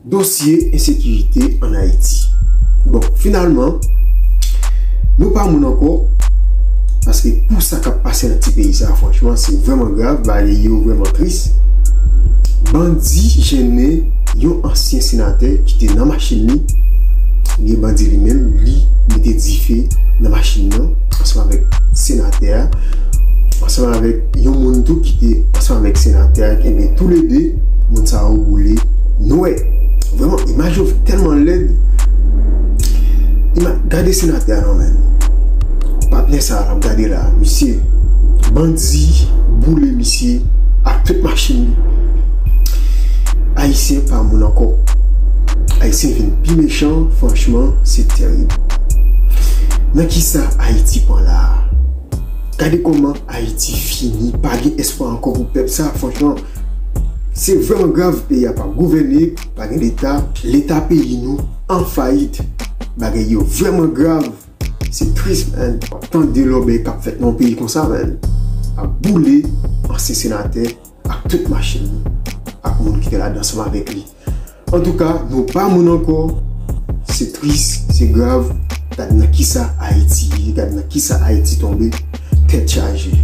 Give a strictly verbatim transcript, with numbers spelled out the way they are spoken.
Dosye ensekirite ann Ayiti. Bon, finalman, nou pa moun ankò, paske pou sa k ap pase nan ti peyi sa a, franchman, se vrèman grav, bagay yo vrèman tris. Bandi jennen yon ansyen senatè ki te nan machin li. Ebyen, bandi li menm, li mete dife nan machin nan, ansanm avèk senatè a, ansanm avèk yon moun tou ki te ansanm avèk senatè a, ebyen, toulede, moun sa yo boule nwè. Vrèman, imaj yo tèlman lèd. Ima-, gade senatè a non, menm. Patnè sa a n ap gade la, misye, bandi boule misye ak tout machin li. Ayisyen pa moun ankò. Ayisyen vin pi mechan, franchman, se terib. Nan kisa Ayiti pran la a? Gade kòman Ayiti fini, pa gen espwa ankò pou pèp sa, franchman. Se vrèman grav, peyi a pa gouvène, pa gen leta, leta peyi nou an fayit. Bagay yo vrèman grav. Se tris, man. W ap tande lòbèy k ap fèt nan yon peyi konsa, man. Ap boule ansyen senatè ak tout machin li, ak moun ki te ladan ansanm avèk li. Antouka, nou pa moun ankò. Se tris, se grav. Gad nan kisa Ayiti ye, gad nan kisa Ayiti tonbe. Tèt chaje.